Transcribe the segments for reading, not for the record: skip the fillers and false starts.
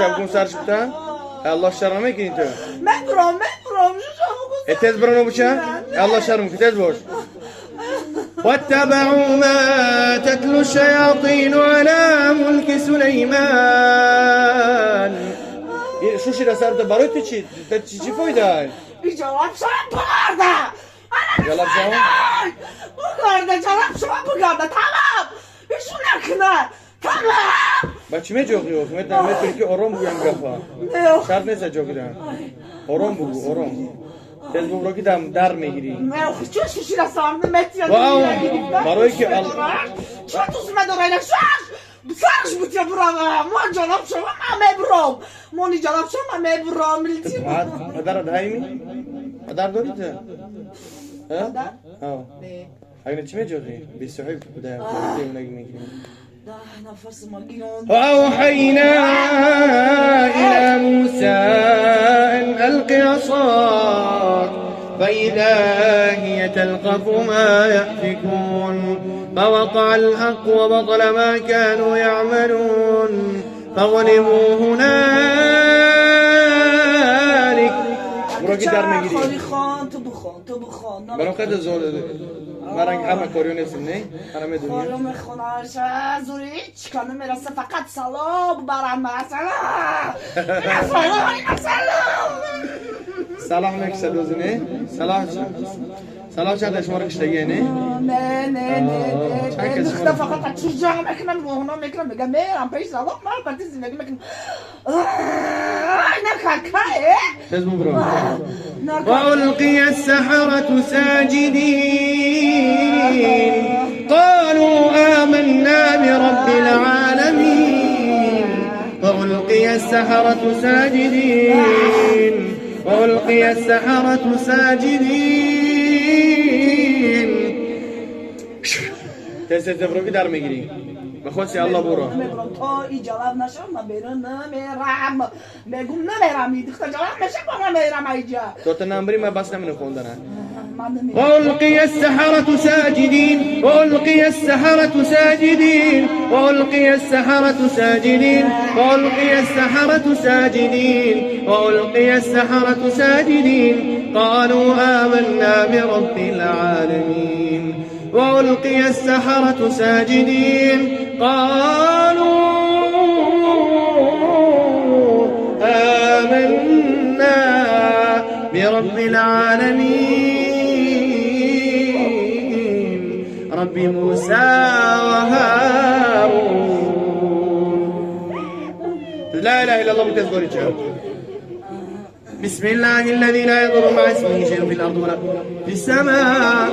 شب کن سرش بتا الله شرم میکنی تو من برام شو تز برانو بچه الله شرم که تز باش واتبعوا ما تتلو الشياطين على ملك سليمان. شو شي سر برای تو چی چی فایده؟ جواب شما بگرده. جواب شما بگرده جواب شما بگرده تمام. ایشون نکنه تمام. با چی میجوخی؟ میتونی که آرام بگویم گفا. شرط نیست جوخیدن. آرام بگو آرام. تز ببرو که دم در میگیری. نه چه شیشه سرم نمیتونی. برای که چه تو سمت داری نشاش؟ سرش بود یا برام ما جواب شما من میبرم. مونی جواب شما من میبرم. پدر دایمی؟ پدر داری تو؟ پدر؟ ها. اگه چی میجوخی؟ 27 بوده. میگیری. وأوحينا إلى موسى أن ألق عصاك فإذا هي تلقف ما يأفكون فوقع الحق وبطل ما كانوا يعملون فغلبوا هنالك. تو بخوان تو بخوان. برام خیلی زور من همه کاریو نیستم نه؟ من میدونی. خانم خوناش زوری هیچ کانو میرسه فقط سلام برام سلام. سلام سلام. سلام نکشه دوزنه؟ سلام سلام چند شما رو کشتگیه نه؟ نه نه نه نه دخته فقط چجا میکنم روحنا میکنم میگم میرم پیش سلام من پرتی زندگی میکنم. نه کاکا. لازم برو. وألقي السحرة ساجدين قالوا آمنا برب العالمين. وألقي السحرة ساجدين وألقي السحرة ساجدين. تز برو که در میگیری بخواستی الله برو میبرم تا ای جواب نشم من بیرون نمیرم میگم نمیرم ای دختر جواب نشم من نمیرم اینجا تو نمبری من بس نمینه خوندنه. وألقي السحرة ساجدين وألقي السحرة ساجدين وألقي السحرة ساجدين وألقي السحرة ساجدين وألقي السحرة ساجدين قالوا آمنا برب العالمين. وألقي السحرة ساجدين قالوا آمنا برب العالمين رب موسى وهارون. لا إله إلا الله بتذكر. بسم الله الذي لا يضر مع اسمه شيء في الأرض ولا في السماء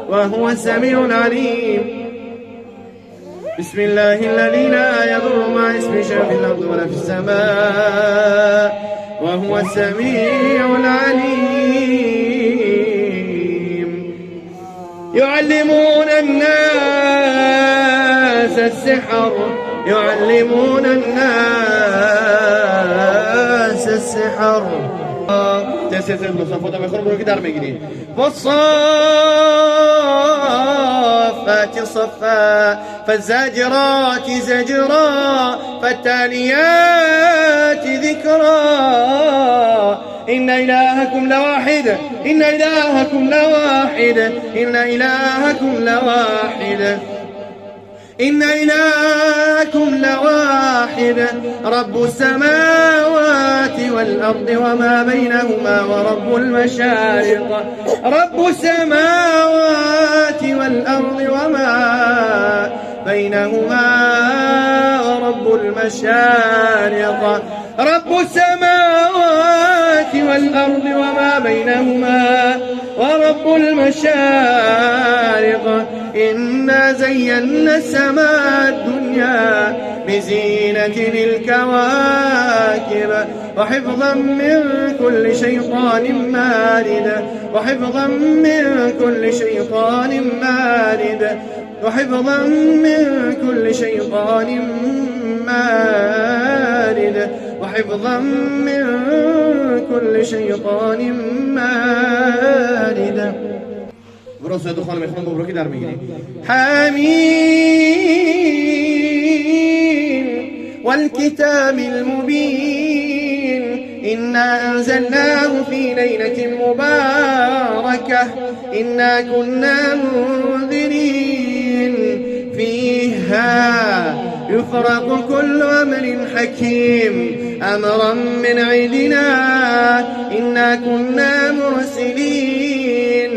وهو السميع العليم. بسم الله الذي لا يضر مع اسمه شيء في الأرض ولا في السماء وهو السميع العليم. يعلمون الناس السحر يعلمون الناس السحر. والصافات صفا فالزاجرات زجرا فالتاليات ذكرا. إن إلهكم لواحد إن إلهكم لواحد إن إلهكم لواحد إن إلهكم لواحد. رب السماوات والأرض وما بينهما ورب المشارق. رب السماوات والأرض وما بينهما ورب المشارق. رب السماوات والأرض وما بينهما ورب المشارق. إنا زينا السماء الدنيا بزينة الكواكب وحفظا من كل شيطان مارد وحفظا من كل شيطان مارد وحفظا من كل شيطان مارد وحفظا من كل شيطان مارد. برو سيد خانم میخوام برو که در میگیری. حمیم والكتاب المبين إنا أنزلناه في ليلة مباركة إنا كنا منذرين فيها يفرق كل أمر حكيم أمرا من عندنا إنا كنا مرسلين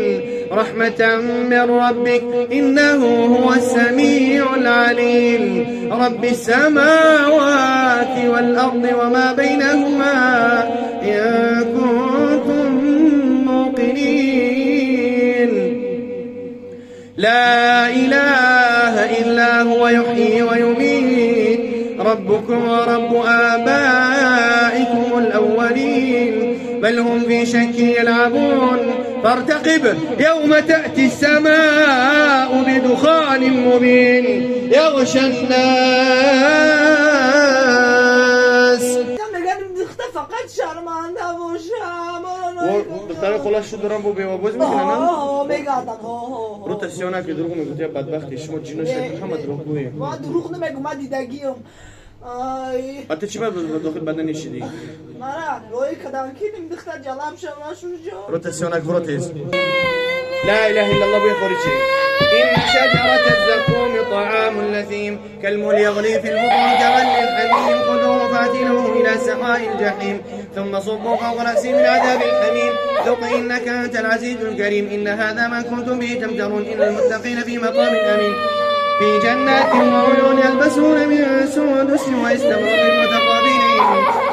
رحمة من ربك إنه هو السميع العليم رب السماوات والأرض وما بينهما إن كنتم موقنين لا إله إلا هو يحيي ويميت ربكم ورب آبائكم الأولين بل هم في شك يلعبون فارتقب يوم تأتي السماء بدخان مبين يغشى الناس. فقط شرمنده باشم. دختر خلاص شو دارم با بیواباز میکنن؟ آه میگردن. رو تسیانه که دروغ میگوید یا بدبختی شما جینا شکل همه دروغگویی. ما دروغ نمیگم، من دیدگیم. حتی چی باید داخل بدن نشیدی؟ مرا روی کدام کیدیم دختر جلب شما شو جو. رو تسیانه رو تیز. لا إله إلا الله بيخرجي. إن شجرة الزقوم طعام لثيم كالمهل يغلي في البطون كغلي الحميم خذوه فاعتلوه إلى سواء الجحيم ثم صبوا فوق رأسه من عذاب الحميم ذق إنك أنت العزيز الكريم إن هذا ما كنتم به تمترون إن المتقين في مقام أمين في جنات وعيون يلبسون من سندس واستبرق متقابلين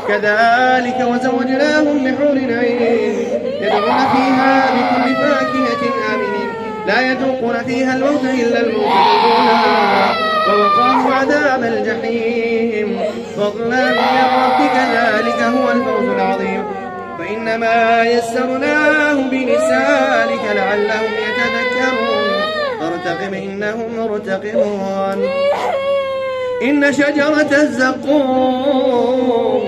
كذلك وزوجناهم بحور عين يدعون فيها بكل فاكهة آمنين لا يذوقون فيها الموت إلا الموت الأولى ووقاهم عذاب الجحيم فضلا من ربك ذلك هو الفوز العظيم فإنما يسرناه بلسانك لعلهم يتذكرون فارتقب إنهم مرتقبون إن شجرة الزقوم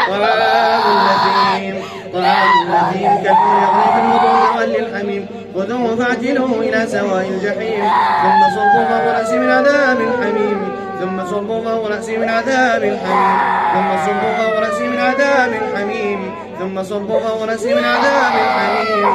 طعام لثيم طعام لثيم كالمهل يغلي في البطون كغلي الحميم خذوه فاعتلوه إلى سواء الجحيم ثم صبوا فوق رأسه من عذاب الحميم ثم صبوا فوق رأسه من عذاب الحميم ثم صبوا فوق رأسه من عذاب الحميم ثم صبوا فوق رأسه من عذاب الحميم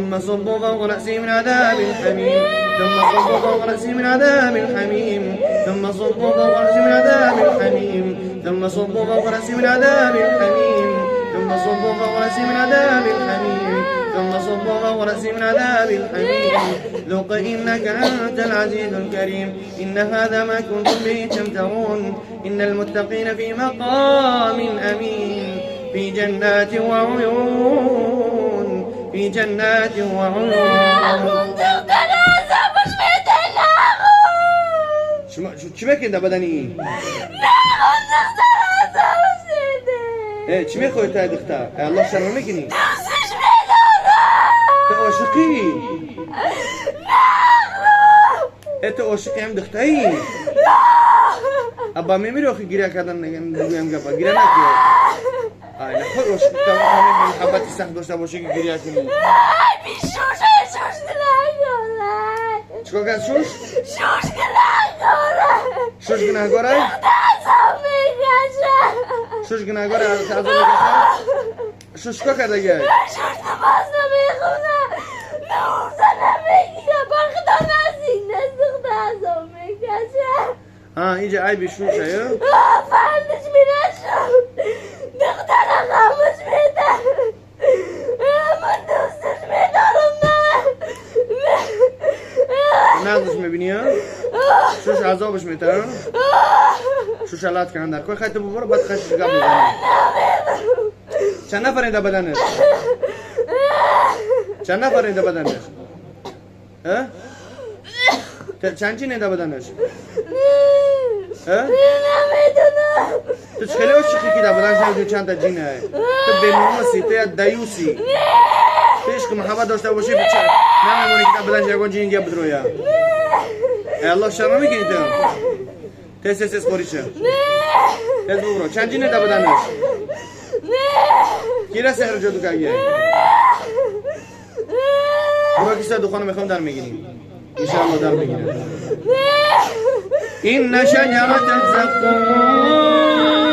ثم صبوا فوق رأسه من عذاب الحميم ثم صبوا فوق رأسه من عذاب الحميم ثم صبوا فوق رأسه من عذاب الحميم ثم صبوا فوق رأسه من عذاب الحميم ثم صبوا فوق رأسه من عذاب الحميم ثم صبوا فوق رأسه من عذاب الحميم ذق إنك أنت العزيز الكريم إن هذا ما كنتم به تمترون إن المتقين في مقام أمين في جنات وعيون في جنات وعيون. چی میکنی در بدنی؟ نه چی میخوای تا دختر؟ الله شرم میکنی؟ دوستش میدارم. تو عاشقی؟ نه تو عاشقی هم دختری؟ نه ابا میمیری آخه گریه کردن بگویم گپا گریه نکن. آی نه خود عاشق تا محبت سخت داشته باشی که گریه کنی. نه بی شوش شوش گناهکاره. چیکار کرد شوش؟ شوش گناهکاره. شوش گناهکاره؟ عذاب میکشه. شوش گناهکاره عذاب میکشه؟ شوش چیکار کرده دیگه؟ شوش نماز نمیخونه نوزه نمیگیره با خدا نزین نزدخته عذاب میکشه. ها اینجا عیب شوشه یا؟ فهمش میره شد دختر غمش میده من دوستش میدارم. نه نغزش میبینی ها؟ شوش عذابش میده شوش علات کردن در کوی خیلی ببرو بعد خشش گپ میزنی. چند نفر اینده بدنش؟ چند نفر اینده بدنش؟ ها؟ چند چین اینده بدنش؟ ها؟ نمیدونم. تو خیلی عاشقی که در بدنش نمیدونی چند تا جینه. تو بیناموسی، تو دیوسی. تو عشق محبت داشته باشی بچه نمیمونی که در بدنش یکان جین دیگه بدرویا. الله شرم میکنی تو. تست تست خوری چه؟ تست ببرو. چند جینه در بدنش؟ کی را سحر جادو کردی؟ برو کیسه دخانه میخوام در میگیریم. ان شاء الله در میگیریم. إن شجرة الزقوم.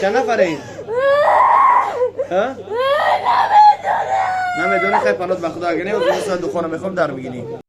Чанд нафарем? Намедонӣ? Хай, панот ба худо, агар не, озу соат духона мехоҳам, дар мегирӣ.